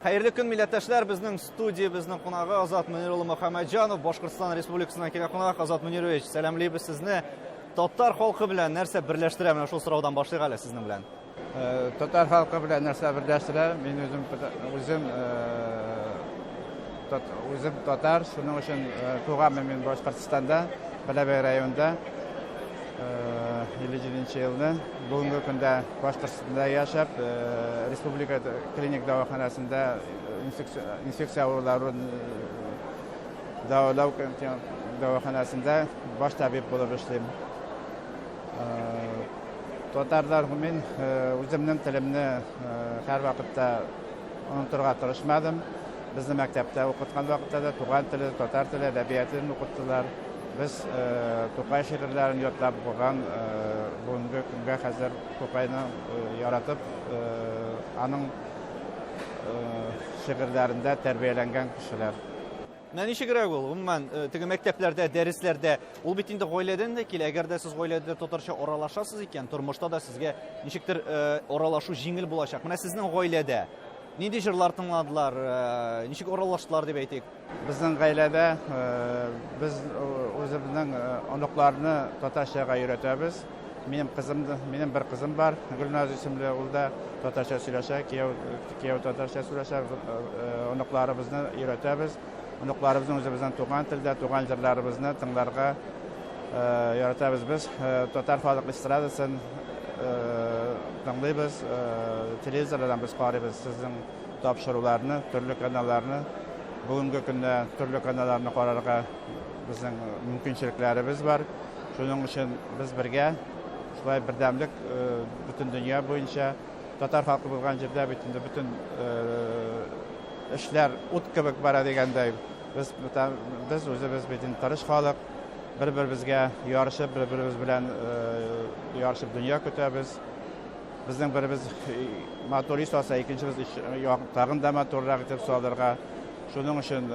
Хәерле көн, милләттәшләр! Безнең студиябезнең кунагы Азат Мөнир улы Мөхәммәтҗанов, Башкортстан Республикасыннан килгән кунак. Азат Мөнирович, сәламлибез сезне. Татар халкы белән нәрсә берләштерә? Менә шул сораудан башлыйк әле сезнең белән. Э, татар халкы белән нәрсә берләштерә? Мин үзем үзем э, үзем татар, шуның өчен э, туганмын мин Башкортстанда, Бәләбәй районында. 57 елны. Бүгенге көндә Башкортстанда яшәп, республика клиник дәваханәсендә инфекция авыруларын дәвалау дәваханәсендә баш табиб булып эшлим. Татарлар мин үземнең телемне һәрвакытта онытырга тырышмадым. Безне мәктәптә укыткан вакытта да туган теле, татар теле, әдәбиятын укыттылар. Без Тукай шигырьләрен ятлап укыган, бүгенге көнгә хәзер Тукайны яратып, аның шигырьләрендә тәрбияләнгән кешеләр. Менә ничегрәк ул, гомумән, теге мәктәпләрдә, дәресләрдә, ул бит инде гаиләдән дә килә. Әгәр дә сез гаиләдә татарча аралашасыз икән, тормышта да сезгә ничектер аралашу җиңел булачак. Менә сезнең гаиләдә нинди җырлар тыңладылар, ничек аралаштылар дип әйтик? Безнең гаиләдә без үзебезнең оныкларны татарчага өйрәтәбез. Минем кызым, минем бер кызым бар, Гөлназ исемле, ул да татарча сөйләшә, кияү, кияү татарча сөйләшә. Оныкларыбызны өйрәтәбез. Оныкларыбызны үзебезнең туган телдә, туган җырларыбызны тыңларга яратабыз без. Татар халык эстрадасын тыңлыйбыз, телевизордан без карыйбыз сезнең тапшыруларны, төрле каналларны. Бүгенге көндә төрле каналларны карарга безнең мөмкинчелекләребез бар. Шуның өчен без бергә, шулай бердәмлек бөтен дөнья буенча татар халкы булган җирдә бит инде бөтен эшләр ут кебек бара дигәндәй. Без без үзебез бит инде тырыш халык, бер-беребезгә ярышып, бер-беребез белән ярышып дөнья көтәбез. Безнең беребез матур өй салса, икенчебез тагын да матуррак итеп салырга. Шуның өчен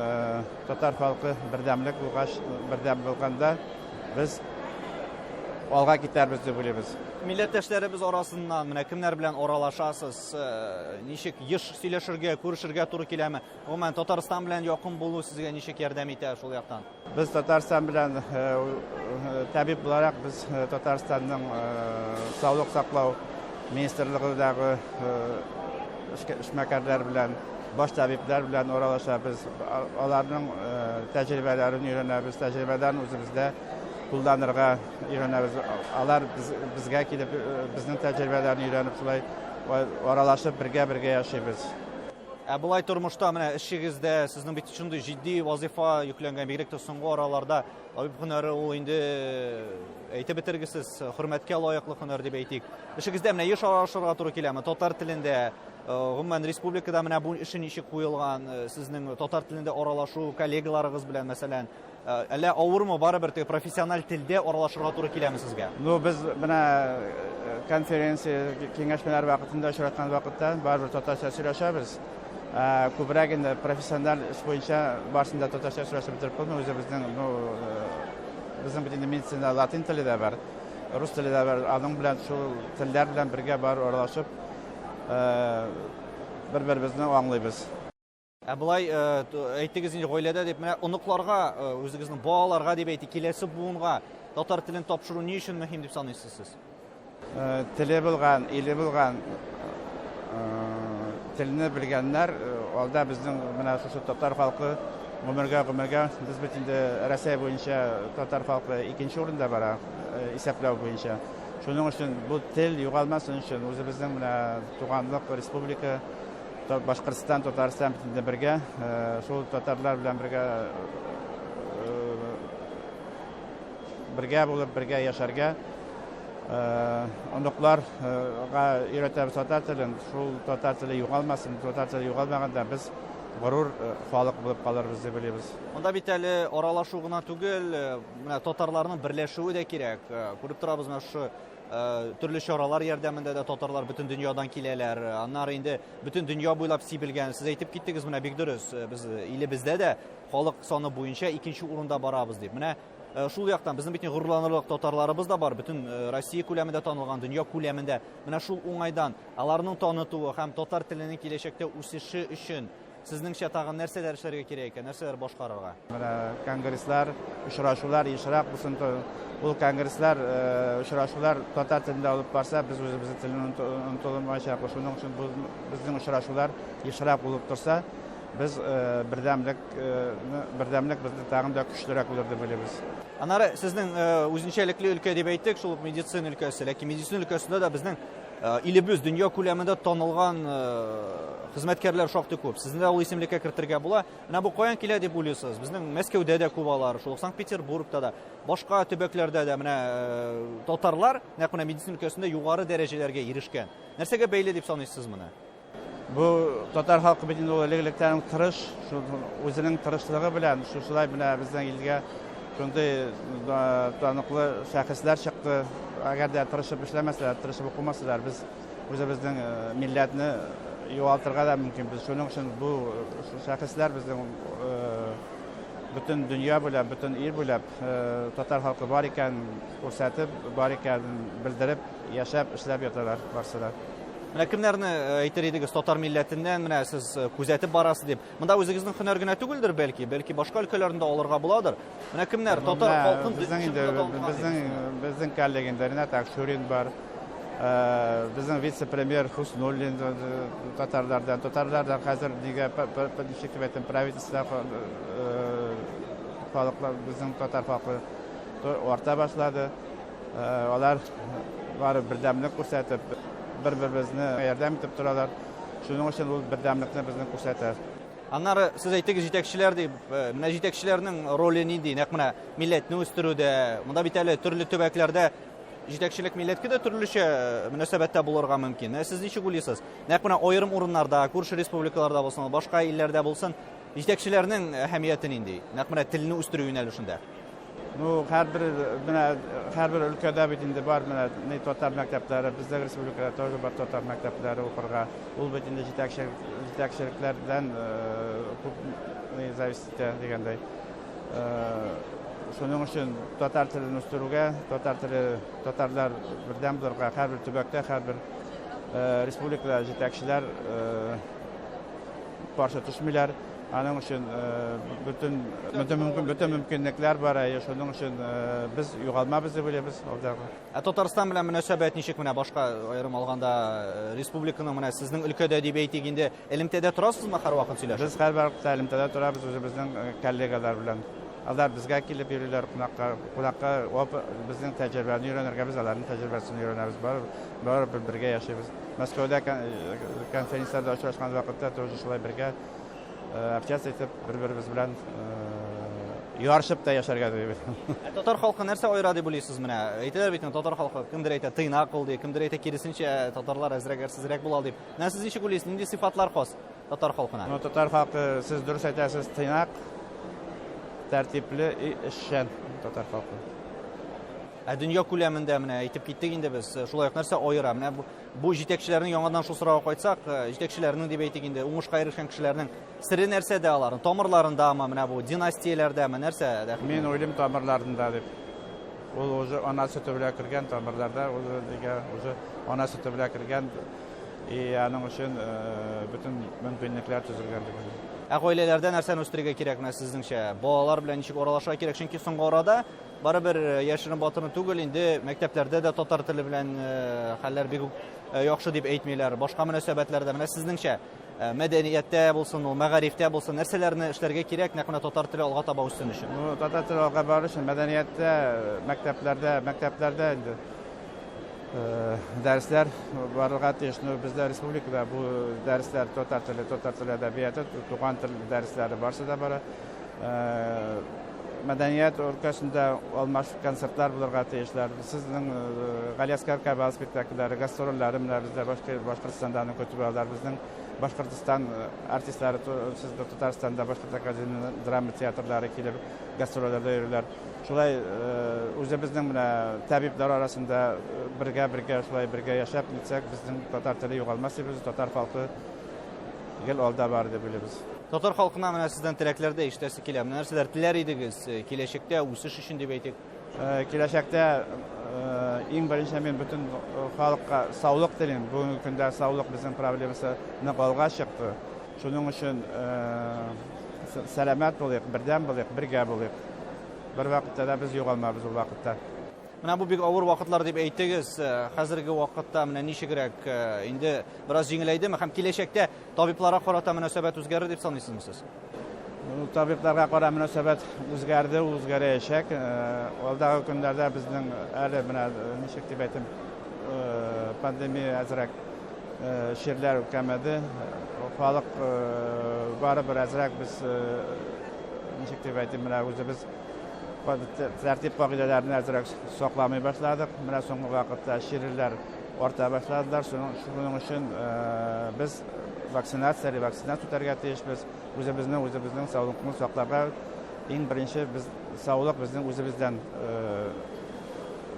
татар халкы бердәмлек булгач, бердәм булганда без алга китәрбез дип уйлыйбыз. Милләттәшләребез арасыннан менә кемнәр белән аралашасыз, ничек еш сөйләшергә, күрешергә туры киләме? Гомумән, Татарстан белән якын булу сезгә ничек ярдәм итә шул яктан? Без Татарстан белән табиб буларак без Татарстанның саулык саклау министрлыгындагы эшмәкәрләр белән, баш табиблар белән аралашабыз. Аларның тәҗрибәләрен өйрәнәбез, тәҗрибәләрен үзебездә кулланырга өйрәнәбез. Алар безгә килеп, безнең тәҗрибәләрне өйрәнеп, шулай аралашып бергә-бергә яшибез. Ә болай тормышта менә эшегездә сезнең бит шундый җитди вазифа йөкләнгән, бигрәк тә соңгы араларда табиб һөнәре ул инде әйтеп бетергесез хөрмәткә лаеклы һөнәр дип әйтик. Эшегездә менә еш аралашырга туры киләме? Татар телендә, гомумән республикада менә бу эше ничек куелган? Сезнең татар телендә аралашу коллегаларыгыз белән, мәсәлән, Әллә авырмы, барыбер теге профессиональ телдә аралашырга туры киләме сезгә? Ну, без менә конференция, киңәшмәләр вакытында очраткан вакытта барыбер татарча сөйләшәбез. Күбрәк инде профессиональ эш буенча барысын да татарча сөйләшеп бетереп булмый. Үзебезнең, ну, безнең бит инде медицина латин теле дә бар, рус теле дә бар. Аның белән шул телләр белән бергә бар аралашып, бер-беребезне аңлыйбыз. Ә болай әйттегез инде гаиләдә дип, менә оныкларга, үзегезнең балаларга дип әйтик, киләсе буынга татар телен тапшыру ни өчен мөһим дип саныйсыз сез? Теле булган, иле булган, телне белгәннәр, алда безнең менә шушы татар халкы гомергә гомергә без бит инде Рәсәй буенча татар халкы икенче урында бара исәпләү буенча. Шуның өчен бу тел югалмасын өчен үзебезнең менә туганлык республика Башкортстан, Татарстан бит инде бергә, шул татарлар белән бергә бергә булып, бергә яшәргә оныкларга өйрәтәбез татар телен. Шул татар теле югалмасын, татар теле югалмаганда без горур халык булып калырбыз дип уйлыйбыз. Монда бит әле аралашу гына түгел, менә татарларның берләшүе дә кирәк. Күреп торабыз менә шушы Төрле чаралар ярдәмендә дә татарлар бөтен дөньядан киләләр. Аннары инде бөтен дөнья буйлап сибелгән. Сез әйтеп киттегез, менә бик дөрес. Без илебездә дә халык саны буенча икенче урында барабыз дип. Менә Шул яктан безнең бит горурланырлык татарларыбыз да бар, бөтен Россия күләмендә танылган, дөнья күләмендә. Менә шул уңайдан аларның танытуы һәм татар теленең киләчәктә үсеше өчен сезнеңчә тагын нәрсәләр эшләргә кирәк икән, нәрсәләр башкарырга? Менә конгресслар, очрашулар ешрак булсын. Ул конгресслар, очрашулар татар телендә алып барса, без үзебезнең телне онытылмаячакбыз. Шуның өчен бу безнең очрашулар ешрак булып торса, без бердәмлек бердәмлек безне тагын да көчлерәк булыр дип уйлыйбыз. Аннары сезнең үзенчәлекле өлкә дип әйттек, шул ук медицина өлкәсе. Ләкин медицина өлкәсендә дә безнең илебез дөнья күләмендә танылган хезмәткәрләр шактый күп. Сезне дә ул исемлеккә кертергә була. Менә бу каян килә дип уйлыйсыз? Безнең Мәскәүдә дә күп алар, шул ук Санкт-Петербургта да, башка төбәкләрдә дә менә татарлар нәкъ менә медицина өлкәсендә югары дәрәҗәләргә ирешкән. Нәрсәгә бәйле дип саныйсыз моны? Бу татар халкы бит инде ул элек-электән үк тырыш, шул үзенең тырышлыгы белән шушылай менә безнең илгә шундый таныклы шәхесләр чыкты. Әгәр дә тырышып эшләмәсәләр, тырышып укымасалар, без үзебезнең милләтне югалтырга да мөмкинбез. Шуның өчен бу шәхесләр безнең бөтен дөнья буйлап, бөтен ил буйлап татар халкы бар икәнен күрсәтеп, бар икәнен белдереп, яшәп, эшләп яталар барсы да. Менә кемнәрне әйтер идегез татар милләтеннән, менә сез күзәтеп барасыз дип. Монда үзегезнең һөнәр генә түгелдер бәлки, бәлки башка өлкәләрне дә алырга буладыр. Менә кемнәр татар халкын безнең инде безнең безнең коллега инде Ренат Акчурин бар. Безнең вице-премьер Хуснуллин татарлардан, татарлардан хәзер нигә ничек дип әйтәм, правительство халыклар безнең татар халкы арта башлады. Алар бары бердәмлек күрсәтеп, бер-беребезне ярдәм итеп торалар. Шуның өчен ул бердәмлекне безнең күрсәтә. Аннары сез әйттегез җитәкчеләр дип, менә җитәкчеләрнең роле нинди? Нәкъ менә милләтне үстерүдә, монда бит әле төрле төбәкләрдә җитәкчелек милләткә дә төрлечә мөнәсәбәттә булырга мөмкин. Ә сез ничек уйлыйсыз? Нәкъ менә аерым урыннарда, күрше республикаларда булсын, башка илләрдә булсын, җитәкчеләрнең әһәмияте нинди? Нәкъ менә телне үстерү юнәлешендә. Ну, һәрбер менә һәрбер өлкәдә бит инде бар менә ни татар мәктәпләре, безнең республикада тоже бар татар мәктәпләре укырга. Ул бит инде җитәкче җитәкчелекләрдән күп ни зависит итә дигәндәй. Шуның өчен татар телен үстерүгә, татар теле, татарлар бердәм булырга һәрбер төбәктә, һәрбер республикада җитәкчеләр каршы төшмиләр. Аның өчен бөтен бөтен мөмкин бөтен мөмкинлекләр бар, әйе, шуның өчен без югалмабыз дип уйлыйбыз алдагы. Ә Татарстан белән мөнәсәбәт ничек менә башка аерым алганда республиканың менә сезнең өлкәдә дип әйтик инде элемтәдә торасызмы һәрвакыт сөйләшеп? Без һәрвакыт элемтәдә торабыз үзебезнең коллегалар белән. Алар безгә килеп йөриләр кунакка, кунакка безнең тәҗрибәне өйрәнергә, без аларның тәҗрибәсен өйрәнәбез. Барыбер бергә яшибез. Мәскәүдә конференцияләрдә очрашкан вакытта тоже шулай бергә общаться итеп, бер-беребез белән ярышып та яшәргә дибез. Ә татар халкы нәрсә аера дип уйлыйсыз менә? Әйтәләр бит, татар халкы кемдер әйтә тыйнак ул ди, кемдер әйтә киресенчә, татарлар әзрәк әрсезрәк була дип. Менә сез ничек уйлыйсыз, нинди сыйфатлар хас татар халкына? Ну, татар халкы, сез дөрес әйтәсез, тыйнак, тәртипле и эшчән татар халкы. Ә дөнья күләмендә менә әйтеп киттек инде без, шулай ук нәрсә аера? Менә бу, бу җитәкчеләрнең яңадан шул сорауга кайтсак, җитәкчеләрнең дип әйтик инде, уңышка ирешкән кешеләрнең сере нәрсәдә аларның? Тамырларындамы, менә бу династияләрдәме, нәрсә? Мин уйлыйм тамырларында дип. Ул уже ана сөте белән кергән тамырларда, ул нигә уже ана сөте белән кергән и аның өчен бөтен мөмкинлекләр төзелгән дип уйлыйм. Ә гаиләләрдә нәрсәне үстерергә кирәк менә сезнеңчә? Балалар белән ничек аралашырга кирәк? Чөнки соңгы арада барыбер яшерен батырын түгел, инде мәктәпләрдә дә татар теле белән хәлләр бик үк яхшы дип әйтмиләр. Башка мөнәсәбәтләрдә менә сезнеңчә мәдәнияттә булсын ул, мәгарифтә булсын, нәрсәләрне эшләргә кирәк, нәкъ менә татар теле алга таба үссен өчен? Ну, татар теле алга барыр өчен мәдәнияттә, мәктәпләрдә, мәктәпләрдә инде дәресләр барырга тиеш. Ну, бездә республикада бу дәресләр татар теле, татар теле әдәбияты, туган тел дәресләре барсы да бара. Мәдәният өлкәсендә алмаш концертлар булырга тиешләр. Сезнең Галиәсгар Камал спектакльләре, гастрольләре менә бездә Башкортстанда аны көтеп алалар. Безнең Башкортстан артистлары сездә Татарстанда Башкорт академия драма театрлары килеп гастрольләрдә йөриләр. Шулай үзебезнең менә табиблар арасында бергә-бергә шулай бергә яшәп нитсәк, безнең татар теле югалмас дип, татар халкы гел алда бар дип уйлыйбыз. Татар халкына менә сездән теләкләр дә ишетәсе килә. Менә нәрсәләр теләр идегез киләчәктә үсеш өчен дип әйтик? Киләчәктә иң беренче мин бөтен халыкка саулык телим. Бүгенге көндә саулык безнең проблемасы нык алга чыкты. Шуның өчен сәламәт булыйк, бердәм булыйк, бергә булыйк. Бер вакытта да без югалмабыз ул вакытта. Менә бу бик авыр вакытлар дип әйттегез. Хәзерге вакытта менә ничегрәк инде бераз җиңеләйдеме һәм киләчәктә табибларга карата мөнәсәбәт үзгәрер дип саныйсызмы сез? Табибларга кара мөнәсәбәт үзгәрде, үзгәрәчәк. Алдагы көннәрдә безнең әле менә ничек дип әйтим, пандемия әзрәк чирләр кәмеде. Халык барыбер әзрәк без ничек дип әйтим, менә үзебез тәртип кагыйдәләрен әзрәк сакламый башладык. Менә соңгы вакытта чирләр арта башладылар. Шуның өчен без вакцинация, ревакцинация үтәргә тиешбез. Үзебезнең үзебезнең саулыкны сакларга иң беренче без саулык безнең үзебездән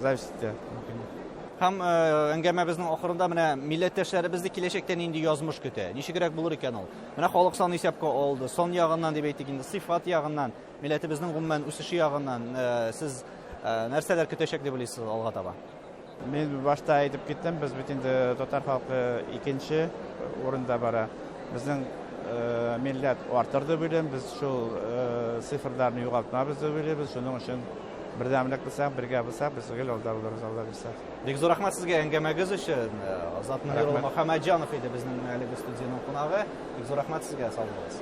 зависит итә. Һәм әңгәмәбезнең ахырында менә милләттәшләребезне киләчәктә нинди язмыш көтә? Ничегрәк булыр икән ул? Менә халык саны исәпкә алды. Сан ягыннан дип әйтик инде, сыйфат ягыннан, милләтебезнең гомумән үсеше ягыннан сез нәрсәләр көтәчәк дип уйлыйсыз алга таба? Мин башта әйтеп киттем, без бит инде татар халкы икенче урында бара. Безнең милләт артыр дип уйлыйм, без шул цифрларны югалтмабыз дип уйлыйбыз. Шуның өчен бердәмлек булсак, бергә булсак, без гел алда булырбыз, Алла бирсә. Бик зур рәхмәт сезгә әңгәмәгез өчен. Азат Мөнир улы Мөхәммәтҗанов иде безнең әлеге студиянең кунагы. Бик зур рәхмәт сезгә, сау булыгыз.